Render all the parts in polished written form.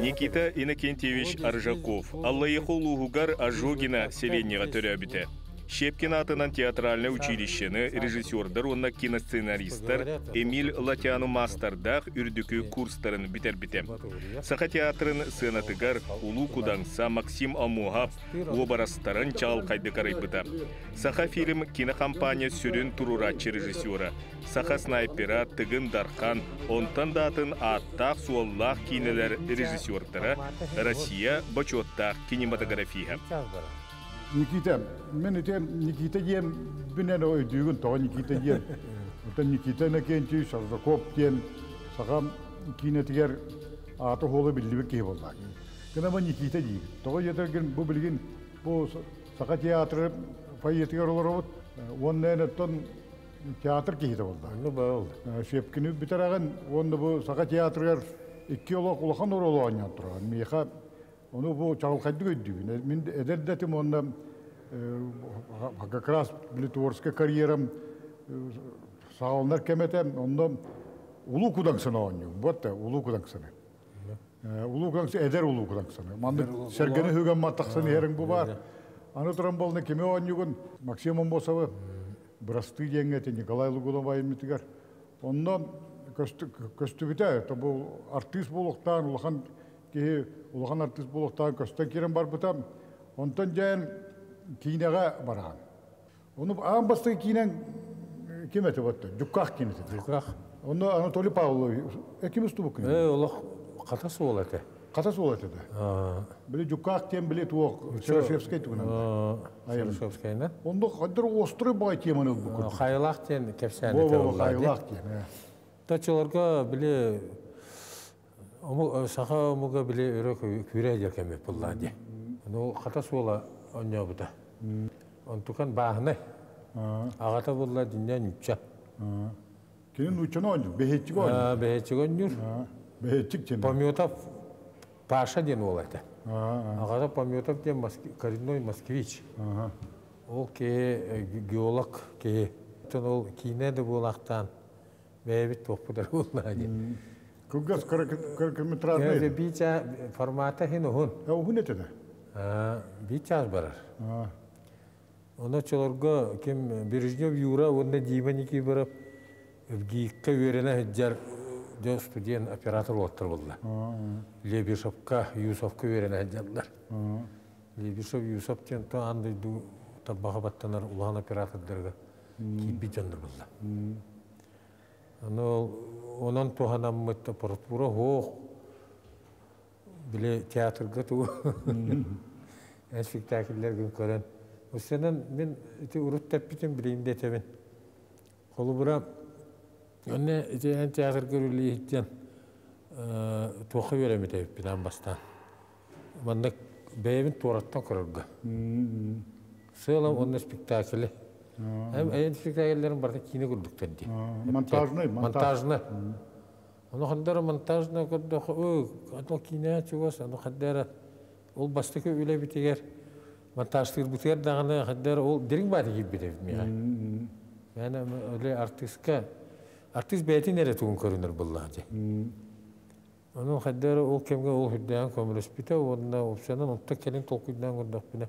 Никита Иннокентьевич Аржаков Аллайыаха улууһугар Ожогино сэлиэнньэҕэ төрөөбүтэ. Щепкин аатынан театральнай училищены режиссердар уонна киносценаристар Эмиль Латяну маастардаах үрдүкү курстарын бүтэрбитэ. Саха театрын сыанатыгар Улуу Кудаҥса Максим Омуоһап уобарастарын чаҕылхайдык арыйбыта. Сахафильм кинокомпания сүрүн туруорааччы режиссера, саха снайпера Тыгын Дархан, онтон да атын ааттаах-суоллаах киинэлэр режиссердара, Россия бочуоттаах кинематографиһа. Никита, мен ити Никита диэн бинен өйдүүгүн тоҕо Никита диэн. Оттон Никита Иннокентьевич Аржаков диэн саха киинэтигэр аата суола биллибит киһи буолла. Гына Никита диигин. Тоҕо диэтэргин бу билигин бу Саха театры фойетыгар олоробут. Уонна эн оттон театр киһитэ буолла. Онну баал. Щепкини бүтэрэҕин уонна бу Саха театрыгар икки олох улахан оруолу оонньоон турар. Миэхэ ону бу чаҕылхайдык өйдүүбүн. Мин эдэр да этим уонна как раз били творческай карьерам саҕаланар кэм этэ. Онно Улуу Кудаҥсаны оонньуум. Вот Улуу Кудаҥсаны. Улуу Кудаҥса эдэр Улуу Кудаҥсаны. Маннык сэргэни хүгэн тахсан иһэриҥ бу баар. Аны туран буолна кими оонньугун Максим Амбосовы бырастыы диэҥҥэ ити Николай Лугунов айымньытыгар. Онно көстүбүтэ, бу артыыс буолуохтаан улахан киһи улахан артыыс буолуохтаан көстөн киирэн барбыта. Онтон дьээн киинэҕэ бараан. Ону аан бастакы киинэн ким этэ батта? Дьуккаах киинэтэ. Дьуккаах. Онно Анатолий Павлович ким устубуккун? Олох хата суол этэ. Хата суол этэ да. Били Дьуккаах диэн били туох Серошевскай тугунан. Серошевскайна. Онно хаддар острый бай теманы ылбыккын. Хайылаах диэн кэпсээн этэ. Во, Хайылаах диэн. Точолорго били саха омуга били өрө күүрэ дьэр кэмэ буллаа дии. Ну хата суола онньообута. Онтукан бааһынай. Аҕата булла диннэн нучча. Кини нуччаны оонньуур, бэһиэччик оонньуур. Бэһиэччик оонньуур. Бэһиэччик диэн. Пометов Паша диэн уол этэ. Аҕата Пометов диэн коренной москвич. Ол киһи геолог киһи. Ол киинэ да буолаахтаан бэйэбит туохпут эрэ буоллаҕа дии. Кылгас короткометражный. Биир формата иһин уһун. Уһун этэ да. Биир чаас барар. Онно оччолорго ким Бережнев Юра уонна Дима Никифоров ВГИКка үөрэнэ сылдьар дьон студент оператор уолаттар буолла. Лебешевка, Юсовка үөрэнэ сылдьаллар. Лебешев, Юсов диэн аан дойду тарбаҕа баттанар улахан оператордарга киирбит дьоннор буолла. Аны онон туһанаммыт аппаратура суох, били театрга тугу эн спектакльлэргин көрөн Устунан мин ити урут тэппитим билигин да этэбин. Холобура, онно ити эн театрга үлэлииһиттэн туохха үөрэммит эбиппин аан бастаан. Маннык бэйэбин туораттан көрөргө. Сыалам уонна спектакли. Эйэн спектакльлэрин барыта киинэ курдуктар дии. Монтажный, монтажный. Ону хандара монтажный көрдөх, аны киинэ чугас, аны хандара ол бастакы үлэбитигэр монтажтыырбытыгар даҕаны хандара ол дириҥ бааты киирбит эбит миэхэ. Мээнэ өле артыыска артыыс бэйэтин эрэ тугун көрүнэр буоллаҕа дии. Ону хайдах эрэ ол кэмҥэ ол үрдээҕин көмөлөспүтэ уонна уопсайынан онтон кэлин толкуйдаан көрдөхпүнэ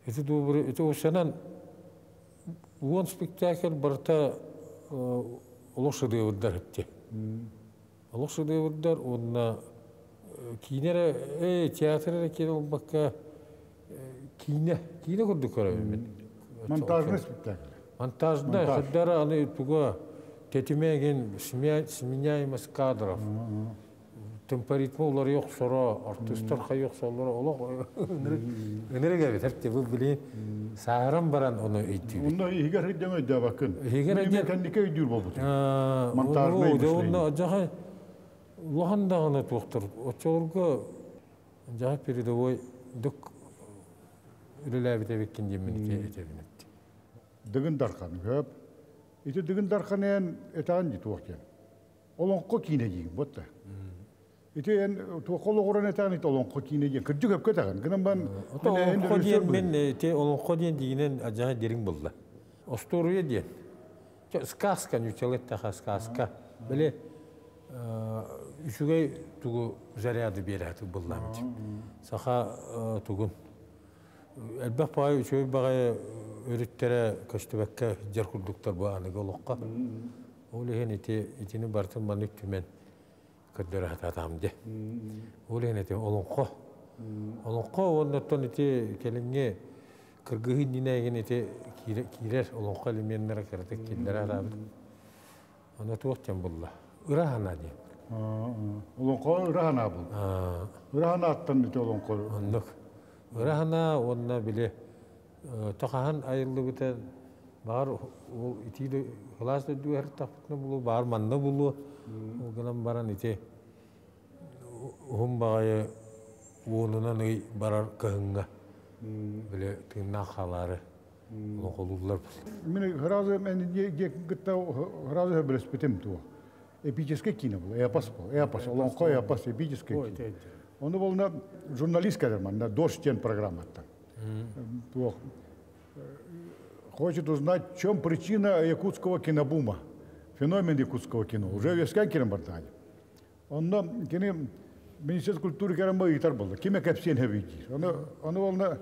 ити дуобуру ити уопсайынан уон спектакль барыта олох шедеврдар ити. Олох шедеврдар уонна киинэ эрэ ээ театр эрэ киинэ буолбакка киинэ киинэ курдук көрөбүн. Монтажный спектакль. Монтажный, хайдах эрэ аны туга тэтимэ сменяемость кадров. Темпоритмы уларыйа охсоро, артыыстар хайа охсоллоро олох ынырык эбит эрте бу били сааһыран баран ону өйдүүбүт. Онно иһигэр сылдьан өйдөөбөккүн. Иһигэр Мен кэнники өйдүүр буолбутум. Монтажный мышление. Онно дьаха улахан даҕаны туохтар оччолорго дьаха передовой дук үлэлээбит эбиккин диэммин этэбин этти. Дыгын Дархан көп. Ити Дыгын Дархан эн этаан дии туох диэн. Олоҥхо киинэ диигин буотта. Ити эн туохха олоҕуран этаан ити олоҥхо киинэ диэн кырдьык өпкө этэҕин. Гынан бан Олоҥхо диэн мин ити олоҥхо диэн дигинэн адьаһа дириҥ булла. Остуоруйа диэн. Сказка ньучал эттэхэ сказка. Били Үчүгэй тугу заряды биэрээти буллаам дим. Саха тугун элбэх баҕайы үчүгэй баҕайы өрүттэрэ көстүбэккэ дьэр курдуктар бу аныгы олоххо. Ол иһин ити итини барытын маннык түмэн көрдөрө сатаатаҕым дии. Ол иһин ити олоҥхо. Олоҥхо уоннаттан ити кэлиҥҥи кыргыһыы иннинээгин ити киирэр олоҥхо элеменнэрэ кыратык киллэрэ сатаабыт. Ону туох диэн булла? Ыра санаа диэн. Олоҥхо ыра санаа был. Ыра санааттан ити олоҥхо. Оннук. Ыра санаа уонна били тохаһан айыллыбыта баҕар ол итии кылаас дойдуга һыртахпытына булуо, баҕар манна булуо. Ол гынан баран ити уһун баҕайы уонунан ый барар кыһыҥҥа били тыыннаах хаалаары олоҥхолууллар. Мин сразу мен кытта сразу сөбүлэспитим туох. Эпический кино был, эпос был, эпос, олоҥхо эпос, эпический кино. Ону болна журналист кэлэр манна, Дождь диэн программаттан. Туох хочет узнать, в чем причина якутского кинобума, феномен якутского кино. Уже үөскээн кирэн бардаҕа. Онно кини Министерство культуры кэлэн ыйытар буолла. Ким кэпсиэн сөбүй диир. Ону ону болна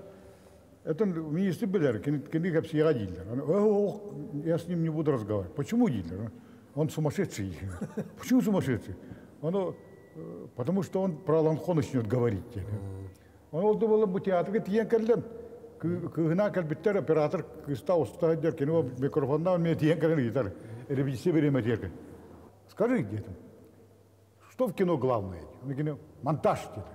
это министр билэр, кини кэпсиэҕэ дииллэр. Ох, я с ним не буду разговаривать. Почему дииллэр? Он сумасшедший. Почему сумасшедший? Он, потому что он про олоҥхо начнет говорить. Он ол да бу театрга тиийэн кэллим. Кыһына кэлбиттэр оператор кыста уста дер кини микрофоннан мне тиийэн кэлэн ыйытар. Репетиция время тиэркен. Скажи, где-то, что в кино главное? Он говорит, монтаж где-то.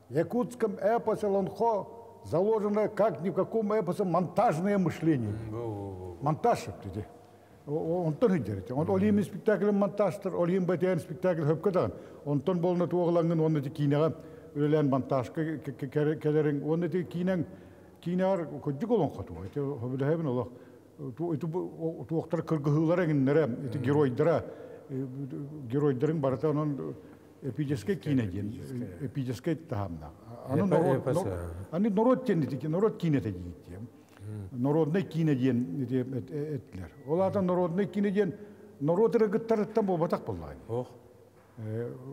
В якутском эпосе олоҥхо заложено, как ни в каком эпосе, монтажное мышление. Монтаж где. Онтон хидерите. Он олим спектакль монтажтар, олим бэтэн спектакль хөпкөтөн. Онтон болна туоглангын онны киинега үлелен монтажка келерин онны киинен киинер коддук олоҥхоту. Ити хөбүлэһэбин олох туохтар кыргыһыылара гиннере, ити геройдара геройдарын барыта онон эпический киинэ диэн, эпический таһымна. Аны народ, аны народ диэн народ киинэтэ диэн. Народный киинэ диэн эттилер. Ол ата народный киинэ диэн народ ырыгыттарыттан буолбатах буоллаҕа. Ох.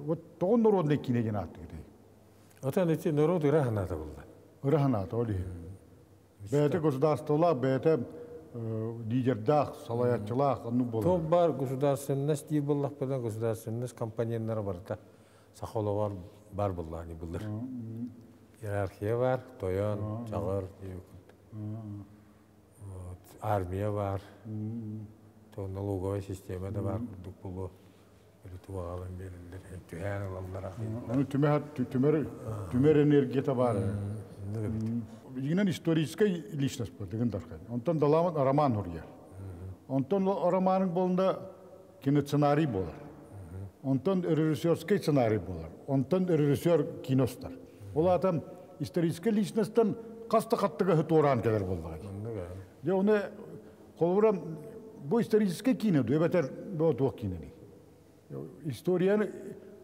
Вот тоҕо народный киинэ диэн ааттыыр. Отон ити народ ыра санаата булла. Ыра санаата ол иһин. Бэйэтэ государстволаах, бэйэтэ лидердаах, салайааччылаах, оннук буолар. Туох бар государственность диир буоллахпына, государственность компоненнара барыта саха олоҕор бар буоллаҕа былыр. Иерархия бар, тойон, чаҕыр, армия бар, то налоговая система да бар курдук булу. Туғалан берилер, түһән ылаллар. Аны түмэр түмэр түмэр энергията бар. Дигинен историческая личность бар, деген дархан. Онтон даламан роман хурьяр. Онтон романын болында киносценарий болар. Онтон режиссерский сценарий болар. Онтон режиссер киностар. Ол атам историческая личностьтан қасты қаттыға туоран келер болдыға. Де оны холбура бу исторический кино, эбэтэр бу туох кинени. Историяны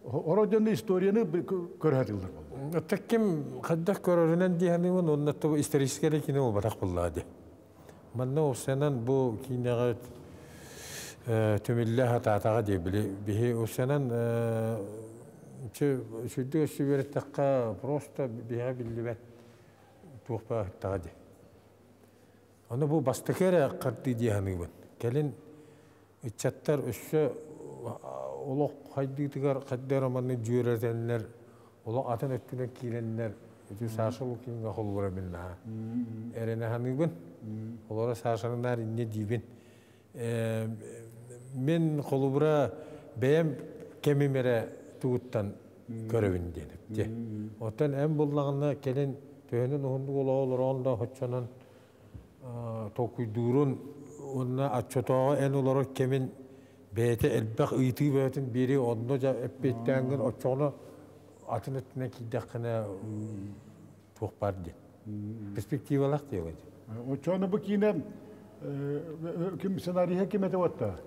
Ороденде историяны көрһәтилдер болды. Такким хаддах көрөрүнэн диһаныгын онна тобу исторический кино болбатах буллаа Манна осенан бу кинега түмүллэ хатаатаға дии били биһи осенан сүрдүк өссө береттакка просто биһа биллибэт туохпа тага ди. Оны бу бастыкы кырды диһаныгын. Келин ичаттар өссө олох хайдыытыгар хайдара манны дьүөрэтэннэр, олох атын өттүнэн киирэннэр, үтү Саша Лукинга холбура миннаha. Эрене ханыгын, олора Сашанынар инне диибин. Мен холубура бэйэм кемимере тугуттан көрөбүн диэн. Оттон эм буллагына келин төһөнүн уһундук олоҕол да хоччонон токуйдуурун онна аччотооҕо эн олорор кемин бэйэтэ элбэх ыйытыы бэйэтин бири онно жа эппиэттээҥҥин оччоҕуна атын өттүнэн киирдэххинэ туох бар диэн. Перспективалаах диэҕэ. Оччоҕуна бу киинэ ким сценарийа ким этэ уотта?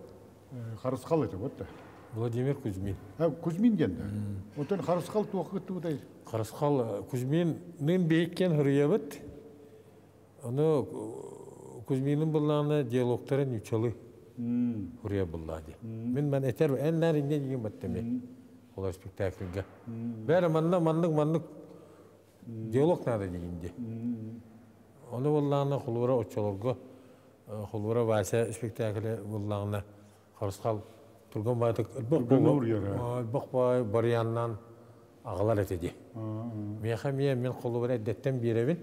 Харысхал этэ уотта. Владимир Кузьмин. Кузьмин диэн да. Оттон Харысхал туох кыттыбытай? Харысхал Кузьмин нын бейиккен хырыябыт. Ону Кузьминин буллаҕына диалогтара ньучалы. Хуруйа булла ди. Мин ман этер эн нар инне деген баттами. Олар спектакльга. Бәрі манна маннык маннык диалог надо дегенде. Оны боллағына холура очолорго холура Вася спектаклі боллағына Харысхал Турган байтык бок бай барьяннан агалар этеди. Меха мия мен холура эддеттен биребин.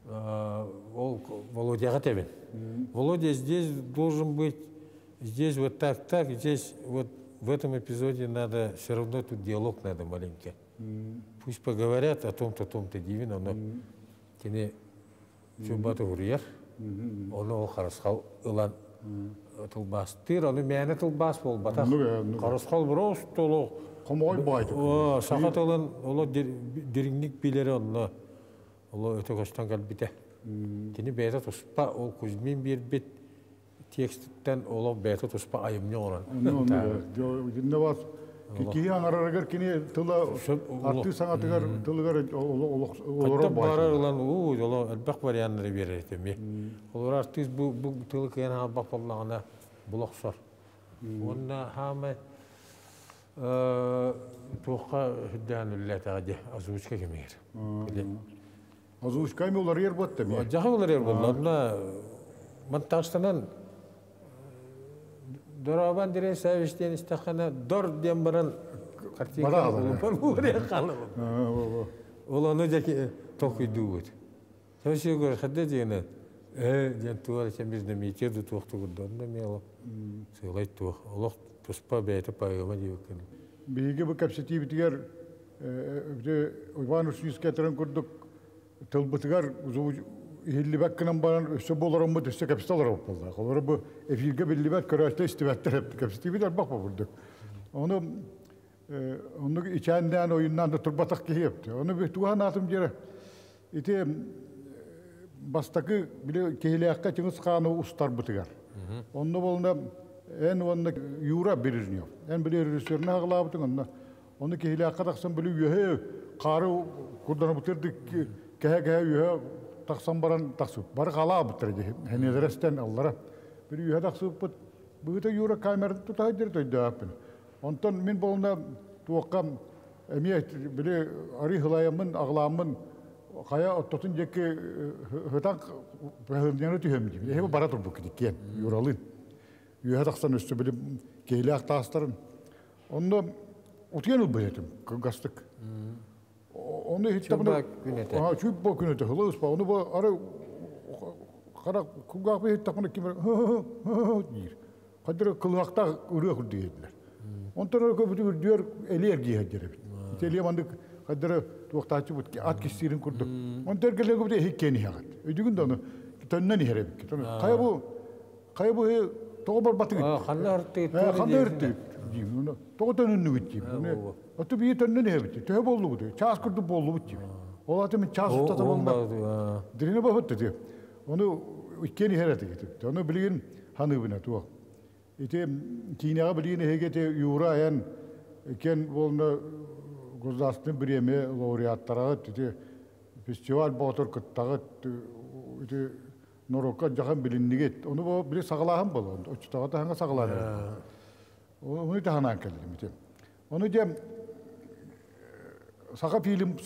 Ол Володяға тебин. Володя, здесь должен быть, здесь вот так, так, здесь вот в этом эпизоде надо, все равно тут диалог надо маленький. Пусть поговорят о том-то, том-то дивин, оно кини чубаты урьер, оны ол Харысхал ылан тылбастыр, оны мәне тылбас болбатах. Харысхал просто оло Хомой байды. Саха тылын оло дириңник билери онно оло өтө көстөн кэлбите. Кини бэйэтэ туспа ол Кузьмин биэрбит тексттен оло бэйэтэ туспа айымньы оҥорон. Инне бас киһи аҥарарыгар кини тыла артыы саҥатыгар тылыгар олоро баар ылан уу оло элбэх варианнары биэрэр этими. Олор артист бу бу тылы кыйан хаалбах буоллаҕына булохсор. Уонна хаамай туохха үрдээн үллээтэҕэ дии озвучка кэмигэр. Озвучка эми уларыйар буотта эмиэ. Дьаха уларыйар буолла. Онно монтажтанан Дорообо Андрей Савич диэн истэххинэ дор диэн баран картинка уларыйан хаалла. Ол ону дьэ толкуйдуубут. Сөсүгөр хадда диэни э диэн туох эрэ междометие да туох тугурда онно эмиэ олох сыалай туох олох туспа бэйэтэ поэма диэбиккин. Биһиги бу кэпсэтиибитигэр Иван Ушницкий этэрин курдук тылбытыгар иһиллибэт гынан баран өссө буолараммыт өссө кэпсэтэ олоробут буоллаах. Олору бу эфиргэ биллибэт көрөөччү истибэттэр кэпсэтиибит элбэх бурдук. Ону оннук ичээннээн ойуннаан да турбатах киһи эбит. Ону туһан аатым дьиэрэ ити бастакы били киһилээххэ Чыҥыс Хааны устарбытыгар. Онно болна эн уонна Юра Бережнев. Эн били режиссерин аҕалаабытыҥ онно. Ону киһилээххэ тахсан били үөһэ хаары курданабытырдык кэһэ-кэһэ үөһэ тахсан баран тахсыбыт. Бары халаабыттар дии. Хэниэлэрестен аллара. Били үөһэ тахсыбыппыт. Быыта Юра камератын тутаһа дир төйдөөхпүн. Онтон мин болна туохха эмиэ били арыы хылайаммын, аҕылааммын хайа оттотун диэки хытан бөһүлньаны түһөм диибин. Эһиби бара турбут киэн Юралыын. Үөһэ тахсан өссө били киһилээх таастарын. Онно утуйан ылбыт этим кылгастык. Ону иһиттэхпинэ чуйба күн этэ. Хыла ыспа. Ону бу ары хара кулгаахпын иһиттэхпинэ ким диир. Хайдары кылыһахтаах ырыа курдук иһиллэр. Онтон өр көбүтү үрдүөр элиэ эргиһэр диэр эбит. Ити элиэ маннык хайдары туохтааччы бут ат кистиирин курдук. Онтон эргэллэр көбүтү эһик киэн иһэҕит. Өйдүгүн да ону төннөн иһэр эбиккит. Хайа бу хайа бу тоҕо барбатыгыт? Ханна ыртыгыт? Ханна ыртыгыт диибин. Тоҕо төнүннүгүт диибин. Оту бии төннөн иһэбит. Төһө боллубут? Чаас курдук боллубут диибин. Ол аты мин чаас устата болла. Дирини баһыт дии. Ону иккиэн иһэр этигит. Ону билигин ханыыбына туох. Ити киинэҕэ билигин эһиги ити Юра эн иккиэн буолна государственный премия лауреаттарагыт ити фестиваль боотур кыттаҕыт ити норуокка дьахан билиннигит. Ону бу били саҕалааһын буолла. Оччотооҕу таһыҥа саҕалаан Ону таһынан кэллим ити. Ону диэн Саха фильм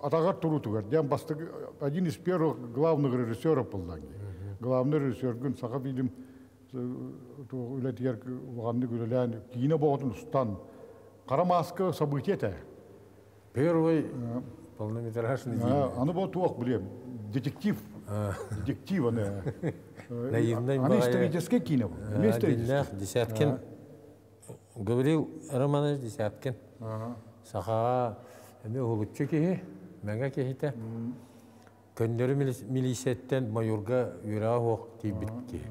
атаҕар туруутугар диэн бастакы один из первых главных режиссеров буоллаҥ дии. Главный режиссергын Саха фильм үлэтигэр улаханнык үлэлээн киинэ боҕотун устан хара мааска событие этэ. Первый полнометражный фильм. Аны бу туох билиэм детектив. Детектив аны. Наивный Аны исторический киинэ бу. Десяткин Гаврил Романович Десяткин. Сахаҕа эмиэ уһулуччу киһи, мэҥэ киһитэ. Көннөрү милииссияттан майорга үөрэҕэ суох тиийбит киһи.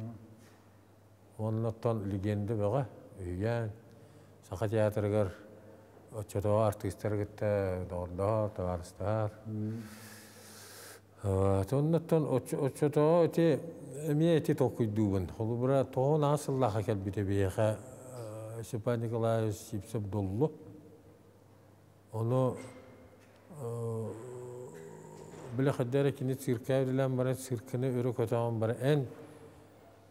Оннуттан легенда бөҕө, үһүйээн, Саха театрыгар оччотооҕу артыыстары кытта доҕордоһор, табаарыстаһар. Оннуттан оччотооҕу ити эмиэ ити толкуйдуубун. Холобура, тоҕо наһаа сыллаахха кэлбитэ биһиэхэ Степан Николаевич Сивцев Доллу. Ону били хайдах эрэ кини циркэ үлэлээн баран циркэни өрө көтөҕөн баран эн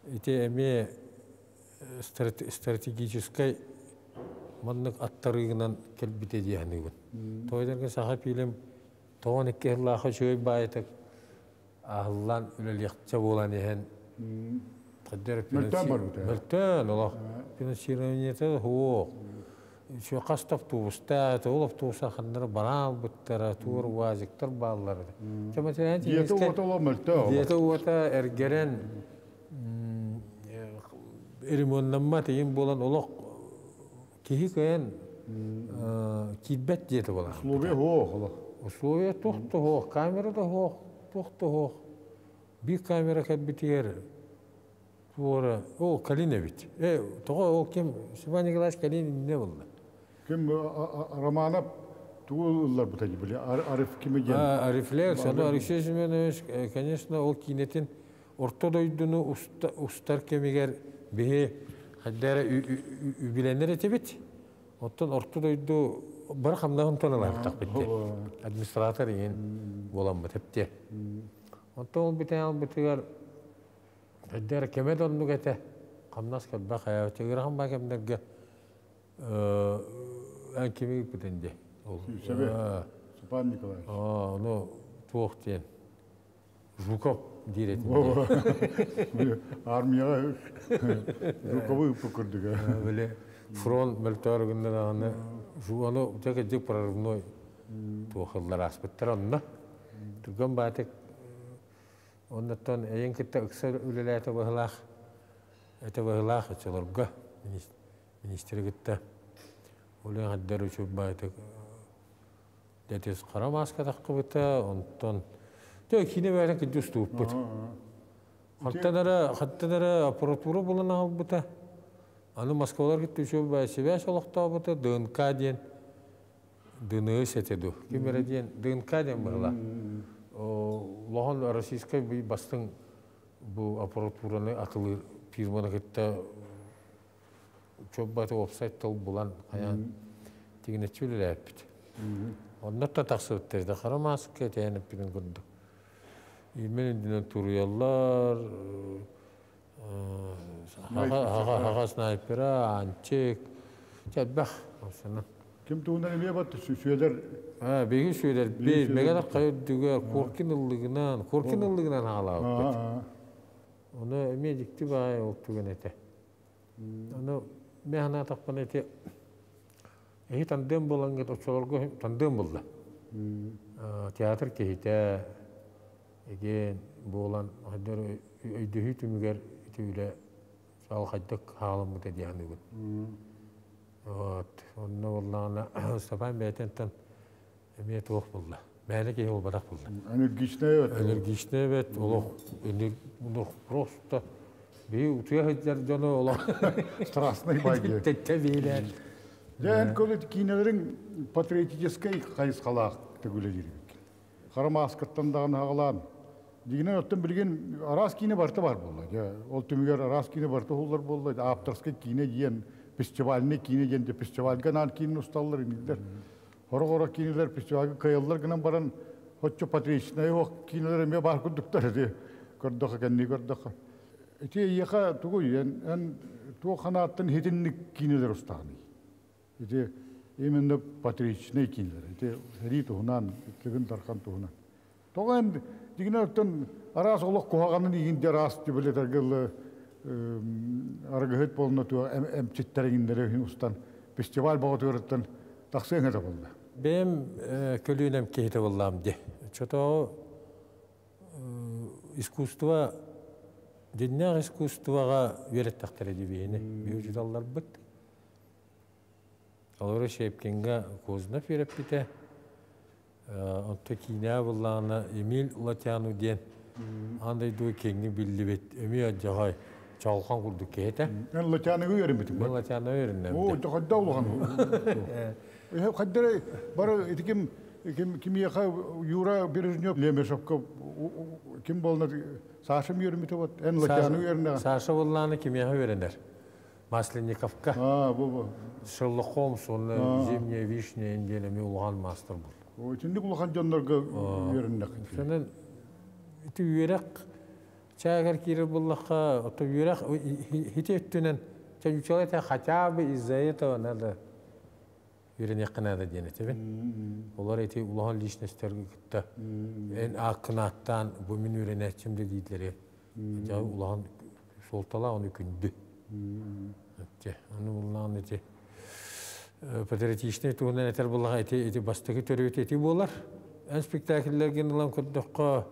Ити эмиэ стратегическай маннык аттарыыгынан кэлбитэ дии саныыбын. Тоҕо Саха фильм 92 сыллаахха үчүгэй баайытык аһыллан үлэлиэхчэ буолан иһэн Мөлтөөн барбыта. Мөлтөөн олох финансированиета суох. Үчүгэй хас да автобустаах, ол автобуста ханнары бараан албыттара, туор УАЗиктар бааллар. Дьиэтэ уота олох мөлтөөх. Дьиэтэ уота эргэрэн ремоннаммат иин буолан олох киһи кыайан киирбэт диэтэ буолар. Условия суох олох. Условия туох да суох, камера да суох, туох да суох. Биир камера кэлбитигэр туора, ол Калин эбит. Тоҕо ол ким Степан Николаевич Калин иннинэ буолла. Ким Романов тугу ылларбыта били Ариф кими диэн? Арифлекс, аны Алексей Семенович, конечно, ол киинэтин орто дойдуну устар кэмигэр биһи хайдара үбүлэнэр этибит. Оттон орто дойду бары хамнаһын тонолаахтахпыт. Администратор иин буоламмыт эпте. Онтон ол бүтэн албытыгар хайдара кэмэ доннук этэ. Хамнас кэлбэх хаябыт. Ыарахан баа кэмнэргэ эн кими ыыппытын дии. Степан Николаевич. Ну, туох диэн. Жуков диир этим. Армияға Жуковы ыыппыт курдук. Били фронт мөлтөөр гыннарааны Жуаны тэкэдик прорывной туохыллар аспыттар онно. Түргэн баатык оннуттан эйин кытта ыкса үлэлээтэ быһылаах этэ быһылаах очолорго министри кытта Олен хаддар үчүп баатык дэтис хара маска таххыбыта онтон Тө киинэ бэйэтин кырдьы устубуппут. Хантан эрэ хантан эрэ аппаратура булан аҕалбыта. Аны Москвалар кытта үчүгэй сибээс олохтообута ДНК диэн ДНС этэ дуу. Ким эрэ диэн ДНК диэн быһыла. Улахан российскай бастыҥ бу аппаратураны атылыыр фирманы кытта чуоббаты уопсай тыл булан хайаан тигинэччи үлэлээппит. Онно да тахсыбыттар да хара мааска этээн эппитин курдук. Имен үрдүнэн туруйаллар, хаха снайпера, Анчик, элбэх. Ким туһунан эмиэ бат Сүөдэр Биһиги Сүөдэр бир мэгэн хайа үрдүгэр Коркин ыллыгынан, Коркин ыллыгынан хаалаабыппыт. Ону эмиэ дьикти баай ол түгэн этэ. Ону мен санаатахпына ити эһи тандем буолаҥҥыт оччолорго тандем булла. Театр киһитэ эгиэн буолан өйдөһүү түмүгэр ити үлэ салхайдык хаалыммыта дии саныыбын. Вот. Онно буоллаҕына Степан бэйэтинтэн эмиэ туох булла. Мээнэ киһи буолбатах булла. Энергичная эбит. Энергичная эбит. Олох просто биһи утуйа сылдьар дьону олох страстный байги. Тэбиилэр. Дьэ эн көлөт киинэлэриҥ патриотическай хайысхалаах төгүлэлиир Хара мааскаттан даҕаны хаҕалаан. Дигинэн оттон билигин араас киинэ барыта бар буолла. Дьэ ол түмүгэр араас киинэ барыта уһуллар буолла. Авторскай киинэ диэн, фестивальный киинэ диэн фестивальга анаан киинэ усталлар инилэр. Хорох-хорох киинэлэр фестивальга кыайаллар гынан баран оччо патриотичнай ох киинэлэр эмиэ баар курдуктар ити көрдөхө кэннии көрдөхө. Ити эйиэхэ тугуй эн эн туох ханааттан хитинник киинэлэр устаҕыный? Ити именно патриотичнай киинэлэр. Ити сэрии туһунан, Тыгын Дархан туһунан. Тоҕо эн дигинэ оттон араас олох куһаҕанын иһин де араас түбэлэтэргэ ылы арыгыһыт буолна туох эмчиттэр иҥиннэри иһин устан фестиваль боҕотугарыттан тахсыаҥ этэ буолла. Бэйэм көлүөнэм киһитэ буоллаам дии. Чотооҕу искусство дьиннээх искусствоҕа үөрэттэхтэрэ дии биһини биһи Олору Щепкинга Кузнов үөрэппитэ. Онто киинэ буллаҕына Эмиль Латяну диэн аан дойду киэҥник биллибит эмиэ дьаҕай чаҕылхан курдук киһи этэ. Эн Латяныгы үөрэммитиҥ Мен Латяныгы үөрэннем. Оо, хайда улахан. Хайдары бары ити ким ким кимиэхэ Юра Бережнев Лемешевка ким буолна Саша үөрэммитэ вот эн Латяны үөрэнэҕин. Саша буоллаҕына кимиэхэ үөрэнэр? Масленниковка. А, бу бу. Шерлок Холмс уонна Зимняя вишня диэн эмиэ улахан маастар буолла. Итинник улахан дьоннорго үөрэннэх. Сонун ити үөрэх. Чаагар киирэр буллахха, ото үөрэх хити өттүнэн ча это хотя бы из-за этого надо үөрэниэххэ наада диэн этебин. Олар эти улахан личностьтарга кытта эн ааккынааттаан бу мин үөрэнээччим да дииллэри дьа улахан суолталаах ону күндү. Аны буллаан эти патриотичный туһунан этэр буллаха эти эти бастакы төрүөтэ эти буолар. Эн спектакльлэргин ылан көрдөххө,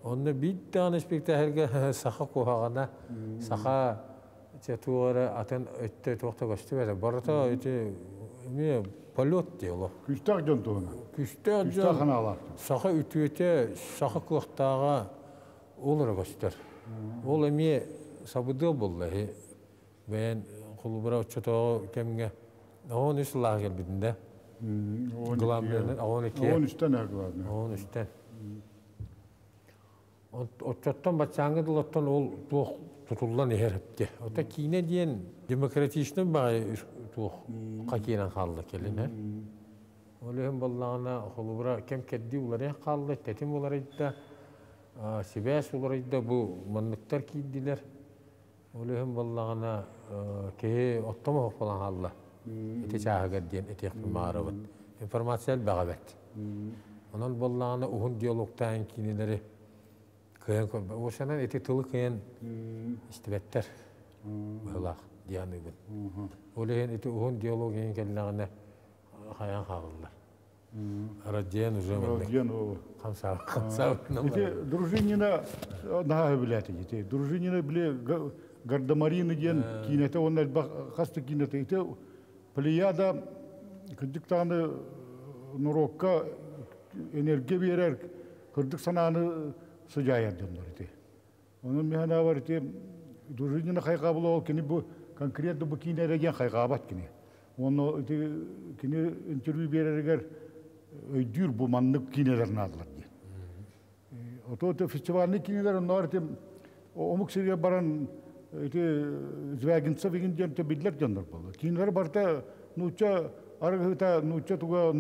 онно биир даҕаны спектакльга саха куһаҕана, саха туора атын өттө туохта көстүбэтэ. Барыта ити эмиэ полет диэло. Күстээх дьон туһунан. Күстээх дьон. Ханаалаах. Саха үтүөтэ, саха кыахтааҕа ол эрэ көстөр. Ол эмиэ сабыдыал буолла. Бэйэн холубура оччотооҕу кэмҥэ 13 сыллаах кэлбитин да. Главный 12. 13-тен главный. 13-тен. Оччоттон баччааҥҥы дылаттан ол туох тутуллан иһэр эпте. Ота киинэ диэн демократичный баҕай туох хакиинэн хаалла кэлин э. Ол иһин боллаҕына холубура кэм кэрдии уларыйан хаалла, тэтим уларыйда, сибээс уларыйда, бу манныктар киирдилэр. Ол иһин боллаҕына киһи оттомо болан хаалла. Ити чааһыгар диэн этиэхпин баҕарабын. Информация элбэҕэ бэрт. Онон боллаҕына уһун диалогтаан киинэлэри кыайан көрбө. Осанан ити тылы кыайан истибэттэр быһылаах дианыыбын. Ол иһин ити уһун диалог иһин кэллэҕинэ хайаан хаалыллар. Радиен уже Радиен ол. Хамсаа хамсаа. Ити Дружинина наһаа билээти. Ити Дружинина биле Гардемарины диэн киинэтэ уонна элбэх хас да киинэтэ. Ити Плеяда кырдьык даҕаны норуокка энергия биэрэр кырдьык санааны сыдьаайар дьоннор ити. Онон мин санаабар ити Дружинина хайҕаабыла ол кини бу конкретно бу киинэ диэн хайҕаабат кини. Онно ити кини интервью биэрэригэр өйдүүр бу маннык киинэлэр наадалар диэн. Ото фестивальный киинэлэр онноор ити омук сиригэр баран ити Звягинцев игин диэн биллэр дьоннор буолла. Киинэлэр барыта нуучча арыгыта нуучча туга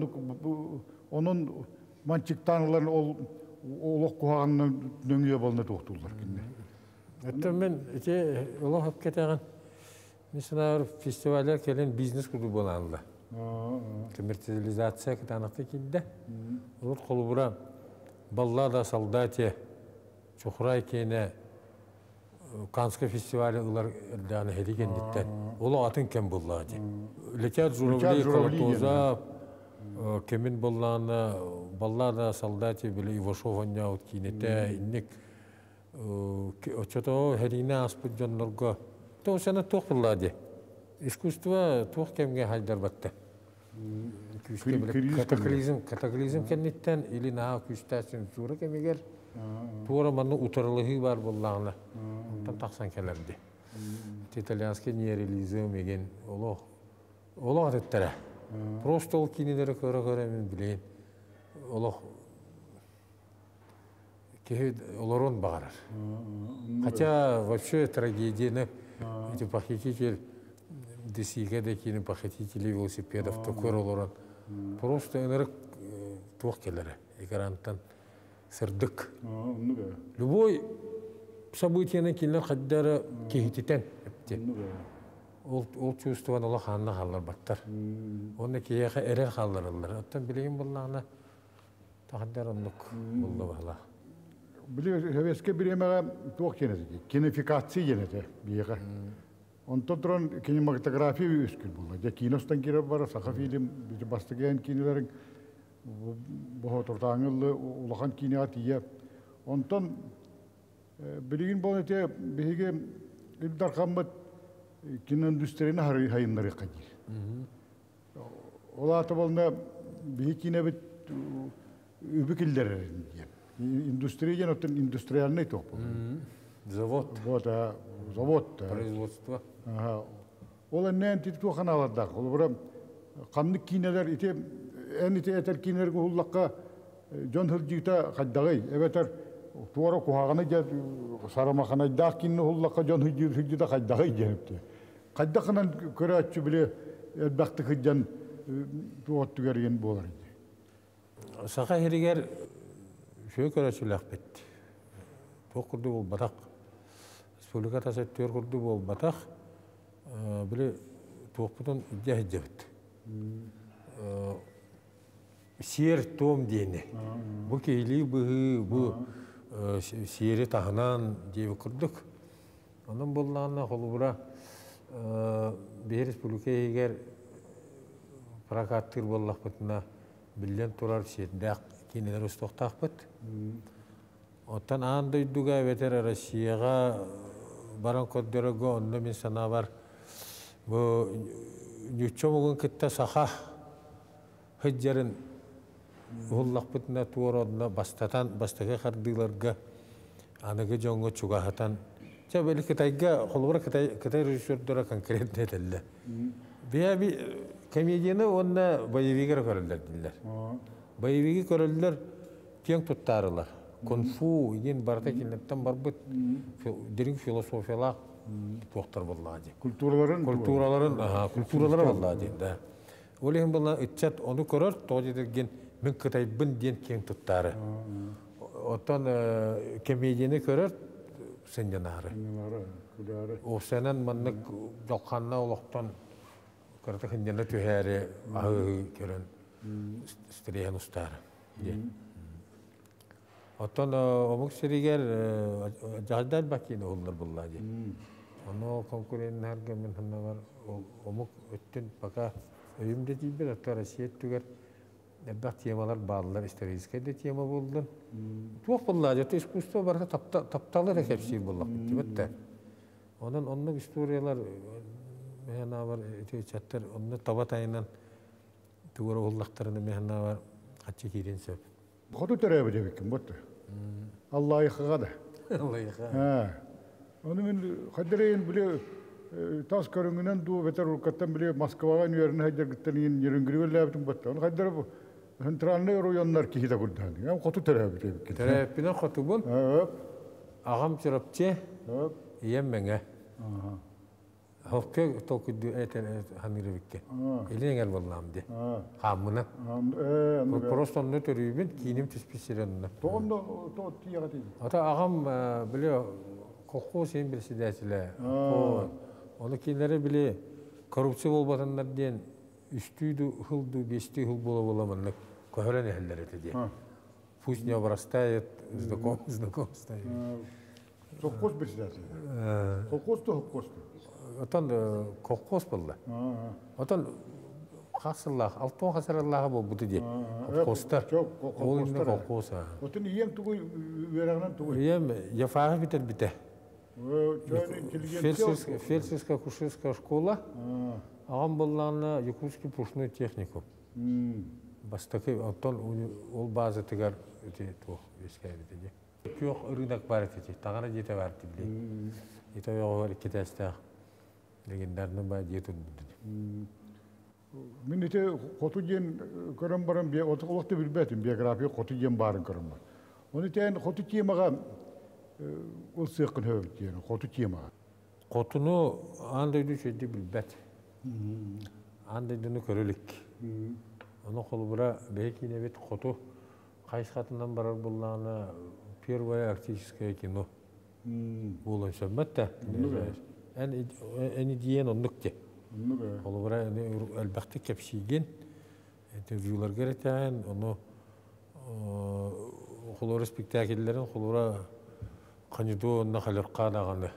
онон манчыктаанылар ол олох куһаҕанынан нөҥүө болна туохтууллар кинилэр. Оттон мен ити олох өпкетэҕин мен санаабар фестивальдар кэлин бизнес курдук буолаанла. Коммерциализация кытаанахта киирдэ. Урут холобура Баллада о солдате Чухрай киэнэ Каннскай фестиваль ылар эрдэҕинэ һэри кэнниттэн олох атын кэм буоллаҕа дии. Летят журавли Колотоза кэмин буоллаҕына Баллада о солдате били Ивашов оонньообут киинэтэ инник оччотооҕу сэриини ааспыт дьоннорго тоҕо туох буоллаҕа дии. Искусство туох кэмҥэ хайдарбатта. Күүскэ катаклизм катаклизм кэнниттэн или наһаа күүстээх цензура кэмигэр туора манна утарылаһыы баар буоллаҕына онтон тахсан кэлэрди. Итальянский неореализм еген олох олох атыттара. Просто ол киинэлэри көрө-көрө мин билейин олох киһи олорун баҕарар. Хотя вообще трагедияны эти похититель Десиге да киини похитители велосипедов көрө олорон просто ынырык туох келере экрантан сырдык. Любой событияны кинилэр хаддара киһититен эпти. Ол ол чувствован олох хаанна хаалларбаттар. Онно киһиэхэ эрэл хааллараллар. Оттон билигин буллаҕына тахаддар оннук булла баһылаах. Били Советское бириэмэҕэ туох диэн этэ? Кинофикация диэн этэ биһиэхэ. Онтон туран кинематография үөскүүр буолла. Дьэ киностан киирэр бара саха фильм бастакы кинилэрин боһотуртааҥы улахан киноҕа тиийэ. Онтон билигин буолан ити биһиги Ил Дархаммыт киноиндустрияны хайыннарыахха диир. Ол аата буолна биһи кинэбит үбү киллэрэр диэн. Индустрия диэн оттон индустриальный туох буолар. Завод. Вот, завод. Производство. Ол эннээн тити туох ханаалардаах. Ол ханнык кинелер ити эн ити этэр кинелерге уһуллакка дьон сылдьыыта хайдаҕый эбэтэр туора куһаҕаны дьэ сарамаханайдаах кинини уһуллакка дьон сылдьыыта хайдаҕый диэн хайдахынан көрөөччү били элбэхтик сылдьан туоттугар иэн буолар дии. Саха сиригэр үчүгэй көрөөччүлээхпит. Туох курдук буолбатах. Республика тас өттүгэр курдук буолбатах. Били туохпутун илдьэ сылдьабыт. Сиэр-туом диэни. Бу киһилии быһыы, бу сиэри таһынан диэбит курдук. Онон буоллаҕына, холобура, биһи республика иһигэр прокаттыыр буоллахпытына, биллэн турар, сиэрдээх киинэлэр устуохтаахпыт. Оттон аан дойдуга эбэтэр Россияҕа баран көрдөрөргө онно мин санаабар бу ньучча омугун кытта саха сылдьарын уһуллахпытына туора онно бастатан бастакы хардыыларга аныгы дьоҥҥо чугаһатан чэ били Кытайга холобура Кытай Кытай режиссердара конкретно этэллэр. Биһи комедияны уонна боевиги эрэ көрөллөр дииллэр. Боевиги көрөллөр киэҥ туттаарылар. Кунг-фу диэн барыта кинилэртэн барбыт дириҥ философиялаах туохтар буоллаҕа дии. Культураларын культураларын аха культуралара буоллаҕа дии да. Ол иһин буолла ыччат ону көрөр, тоҕо диэтэргин мин кытайбын диэн киэҥ туттаары. Оттон комедияны көрөр сынньанаары. Уопсайынан маннык дьалхааннаах олохтон кырата сынньана түһээри аһыы көрөн стреһин устаары. Оттон омук сиригэр дьаһайда элбэх киинэ уһуллар буоллаа дии. Ону конкуреннаһарга мин санаабар омук өттүн пока өйүм да тиийбэт, оттон Россия өттүгэр элбэх темалар бааллар, историческай да тема буоллун. Туох буоллаа дии, искусство барыта тапталы эрэ кэпсиир буоллахпыт дии да. Онон оннук историялар мин санаабар ити ыччаттар онно таба тайынан тугу эрэ уһуллахтарына мин санаабар хаччы киириэн сөп. Хоту төрөөбүт эбиккин бутта. Аллайхаға да. Аллайха. Оны мен хадырайын биле тас көрүңүнэн дуу бетер уркаттан биле Москваға үөрүн хайдаргыттан иин нерүнгүрү батта. Оны хайдар центральный районнар киһи да курдаан. Я хоту төрөөбүт эбиккин. Төрөөппүнэн хотубун. Аҕам Чурапчы, ийэм Мэҥэ. Хоккей толкуйдуу этэн ханыыр эбикке. Илин эҥэр буоллаҕым дии. Хааммына. Просто онно төрүүбүн, кииним түспүт сирэ онно. Тоҕонно то тиэҕэ Ата аҕам били колхоз иһин председателэ. Ону кинилэри били коррупция буолбатыннар диэн үстүү ду хыл ду биэстүү хыл буола-буола маннык көһөрөн иһэллэр этэ диэн. Пусть не обрастает знаком знакомство. Совхоз председателя. Колхоз то холкоз. Отон колхоз буолла. Отон хас сыллаах, алтон хасараллааҕа буолбута дии. Колхозтар. Ол иннэ колхоз. Отон ийэм тугу үөрэҕинэн тугу? Ийэм ЯФА бүтэрбитэ. Фельдшерско-акушерская школа. Аҕам буоллаҕына Якутский пушной техникум. Бастакы оттон ол базатыгар ити туох үөскээбитэ дии. Күөх ырыынак баар этэ, таҥара дьиэтэ баар этэ Ити ойоҕугар икки этээстээх легендарный баа дьиэ турбут. Мин ити хоту диэн көрөн баран олох да билбэтим биография хоту диэн баарын көрөн бар. Оны тээн хоту темаҕа ол сыаххын хөбүт диэн хоту темаҕа. Хотуну аан дойду үчүгэйдик билбэт. Аан дойдуну көрө илик. Ону холобура бэйэ киинэбит хоту хайысхатынан барар буоллаҕына первое арктическое кино буолуон сөбмөт да. Эн эн идиэн оннук де. Холобура элбэхтик кэпсиигин, интервьюларга этээн, ону холобура спектакльлэрин холобура Ханьдуу онно халырхаа даҕаны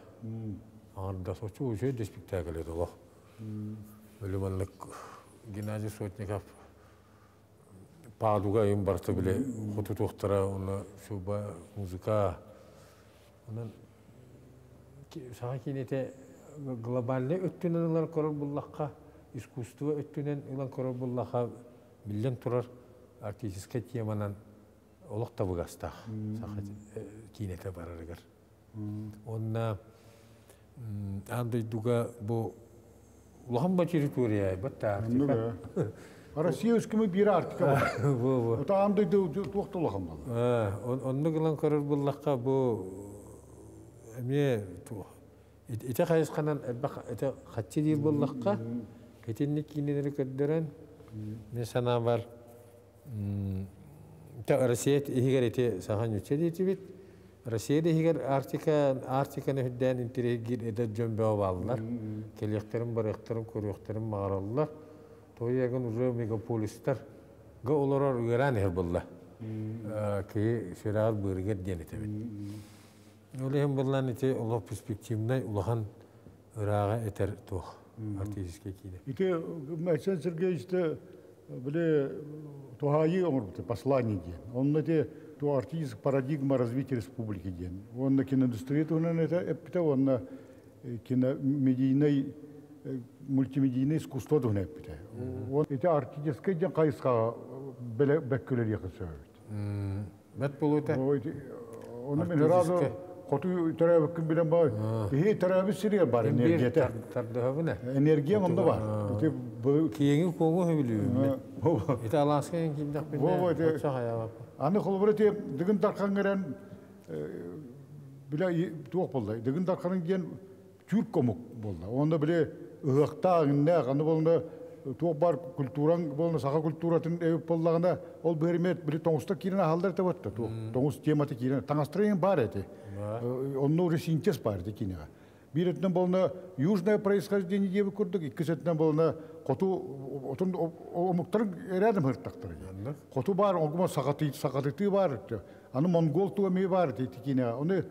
аҥардас очу үчүгэй да спектакль этэ олох. Өлү маннык Геннадий Сотников Падуга айым барыта бile хотутуохтара уонна шуба музыка онон саха киинэтэ глобальнай өттүнэн ылар көрөр буллахха искусство өттүнэн ылан көрөр буллахха биллэн турар артистическай теманан олох табыгастаах саха киинэтэ барарыгар. Уонна аан дойдуга бу улахан ба территория бытта Арктика. Россия өскөмө биир Арктика бар. Бу. Ота аан дойду туох да улахан буолла. Оннук ылан көрөр буллахха бу эмиэ ити хайысханан элбэх ити хаччы диир буоллахха итинник киинэлэри көрдөрөн мин санаабар Россия иһигэр ити саха ньучча диэтибит. Россия иһигэр Арктика, Арктиканы үрдээн интириэһиргиир эдэр дьон бөҕө бааллар. Кэлиэхтэрин, барыахтарын, көрүөхтэрин баҕараллар. Тоҕо уже мегаполистар га олорор ыараан иһэр буолла. Киһи сүрэҕэр быарыгар диэн этэбит. Ол иһин буллан ити олох перспективнай улахан ырааҕа этэр туох артистическай киинэ. Ити Айсен Сергеевич били туһаайыы оҥорбута послание диэн. Онно ити ту артист парадигма развития республики диэн. Онно киноиндустрия туһунан это эппитэ, онно киномедийнай мультимедийный искусство туһунан эппитэ. Он ити артистическай диэн хайысхаҕа бэккүлэлиэхэ сөбүт. Бэт буолуота. Оны мен сразу хоту төрөөбүккүн билэн баа. Киһи төрөөбүт сиригэр бар энергията. Тардыһабына. Энергия онда бар. Ити Киэҥи куоҥу хөбүлүүбүн. Ити алааска киирдэхпинэ оччо хайаабаппын. Аны холобура ити Дыгын Дархан билэ туох болла. Дыгын Дарханын диэн түүр комук болла. Онда биле ыһыахтаах, иннээх, аны болна туох бар культуран болна саха культуратын эбип боллагына ол бэримет били тоҥуста киирэн аһаллар тебатта туох тоҥус темата киирэн таҥастырайын бар эти. Онно уже синтез бар эти кинега. Бир өттүнэн болна южное происхождение диэби курдук, иккис өттүнэн болна хоту отун омуктарын рядом хыртактар. Хоту бар, огума сахаты сахатыты бар. Аны монгол туа бар эти кинега. Оны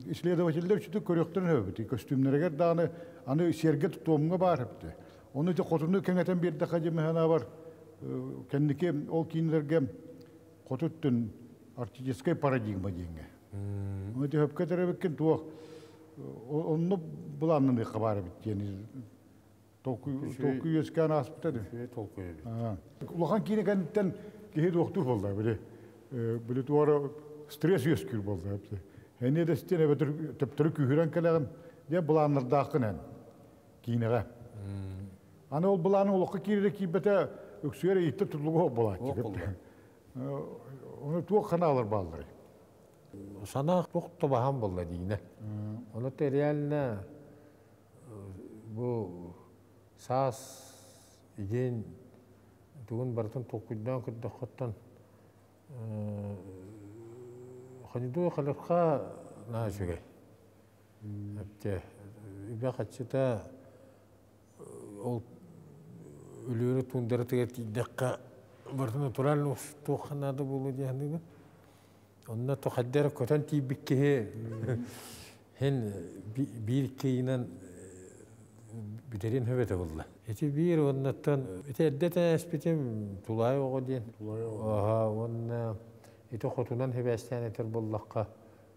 исследовательдер сүтү көрөктөрүн хөбүт. Костюмнерегер дааны аны серге туомга бар хепти. Оны те хотуну кеңетен бирде хажы бар. Кендики ол кинилерге хотуттун артистическая парадигма диэнге. Оны те хөпкө теребеккен туох онну буланны хабары биттени. Толку толку өскөн аспыта. Толку. Улахан кине кенттен кихи доктор болду биле. Биле туара стресс өскүр болду. Эне дестен эбетер төптөрү күүрен келеген де буланнардаакын кинеге. Аны ол буланы олоққа кирире кийбете өксүгер итте тутулугу болат. Оны туох ханаалар бааллар. Сана туох тобахан болла дейіне. Оны те реально бу саас иген тугун бартын толкуйдан көрдөхөттөн ханидуй халырха наа үчүгэй. Эпте үбэ хаччыта ол өлүөрү тундары тигер тиидекка бартын натурально туохханаада болу диэхнигин. Онна тохаддер көтөн тиибиккиһи хен биир кейинен бүтерин хөбөтө болла. Эти биир оннаттан эти эрдетен эспитим тулай ого диэн. Аха, онна ити хотунан хебэстэн этер боллакка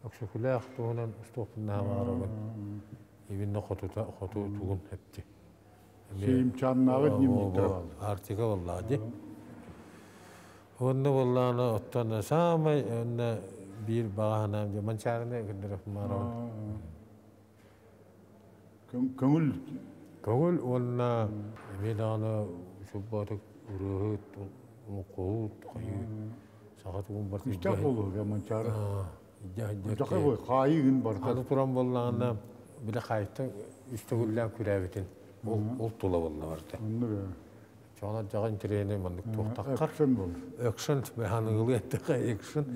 өксөкүлээх туһунан устуоппуннаха баарабын. Ибинне хотута хоту тугун хепти. Сейим чаннагы дневниктер. Артика болла ди. Онна боллааны оттон самай онна биир баганаам же манчаарыны күндөрөп марабын. Көңүл. Көңүл онна эми дааны суббатык урыһыт олоқоут кайы сахат уун бар. Күстәк болу манчары. Жакы бой кайыгын бар. Аны туран боллаана биле кайыттан үстөгүллән күрәбитин. Ол ол тула болла барда. Чона жагын тирене мандык туохтаккар. Экшен бол. Экшен беханыгылы эттеха экшен.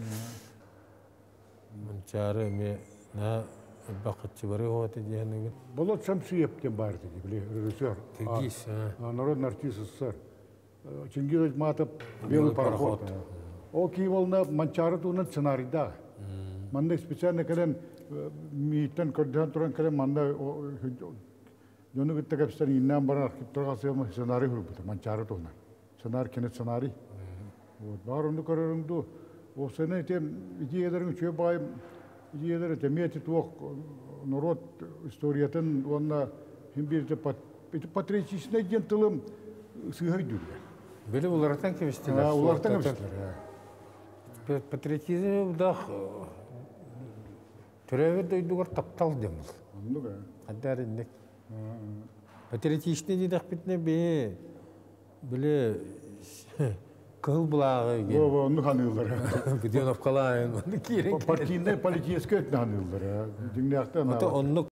Манчары ме на бакытчы бары хоты дияныгын. Болот Шамсиев тем бар деди, биле режиссер. Киргиз. Народный артист СССР. Чингиз Айтматов «Белый пароход». Ол кийболна манчары туунан сценарийда. Манда специально келен мииттен көрдөөн туран келен манда жону кытта кепстен иннен баран архивтарга сыйма сценарий хүрбүтэ манчары туунан. Сценарий кене сценарий. Вот бар онду көрөрүңдү. О сене тем идеяларың үчөө бай идеялары темети туох народ историятын онна хим бир те патриотичный ден тылым сыйхай дүрлер. Били улартан кемистилер. Улартан кемистилер. Патриотизм дах төрөбөр дойдугар таптал демил. Хаддар инник. Патриотичный дидах битне бе биле кыл булагы ген. Во, ну ханылар. Буденов калайын, кирен. Партийный политический ханылар. Диңнәхтә. Ата оннук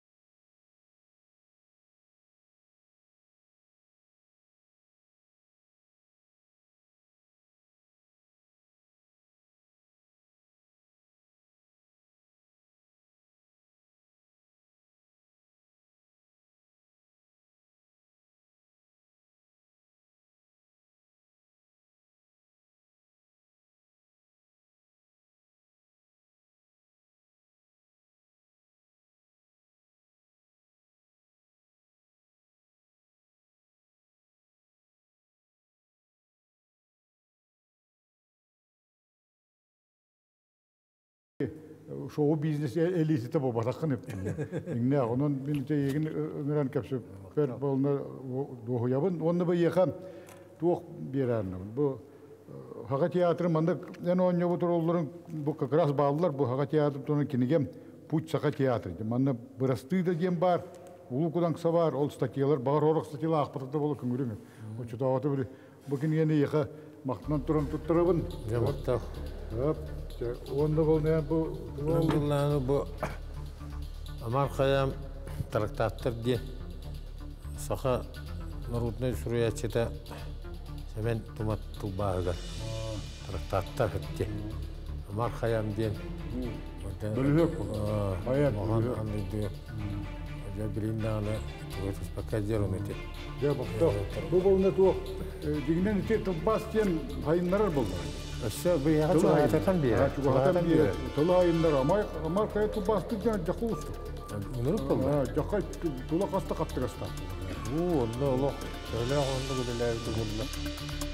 Шоу-бизнес элитите буолбатаххын эптин. Иҥнэ, онон мин эйигин ыҥыран кэпсэппэр буолна дуоһуйабын. Онно бу эйиэхэ туох биэрэрнабын. Бу Хака театры маннык эн оонньообут роллорун бу как раз бааллар. Бу Хака театр туһунан кинигем «Путь Саха театры». Манна бырастыы да диэн баар, Улуу Кудаҥса баар, ол статьялар, баҕар орох статьялар аахпатах да буола көҥүлүҥ. Оччотооҕута били бу кинигэни эйиэхэ махтанан туран туттарабын. Дьэ, махтал. Уонна бұл не бу Буллааны бу Амар Хайам трактаттар диэн саха народнай суруйааччыта Сэмэн Тумат тылбааһыгар трактаттар диэн Амар Хайам диэн бөлүһүөк поэт. Дьэ билин даҕаны тугу туспакка дьэр ону ити. Дьэ махтал. Бу болна туох дигинен ити тылбаас диэн хайыннарар боллар. Өссө быйаҕа чугаһатан биэрэр. Чугаһатан биэрэр. Тылы айыннар Амар Амар Хайа тылбаастык диэн дьахы устук. Унурук болла. Дьахай тула хаста қаттыгастаах. Уу, онно олох төлөөх онно үлэлээбит булла.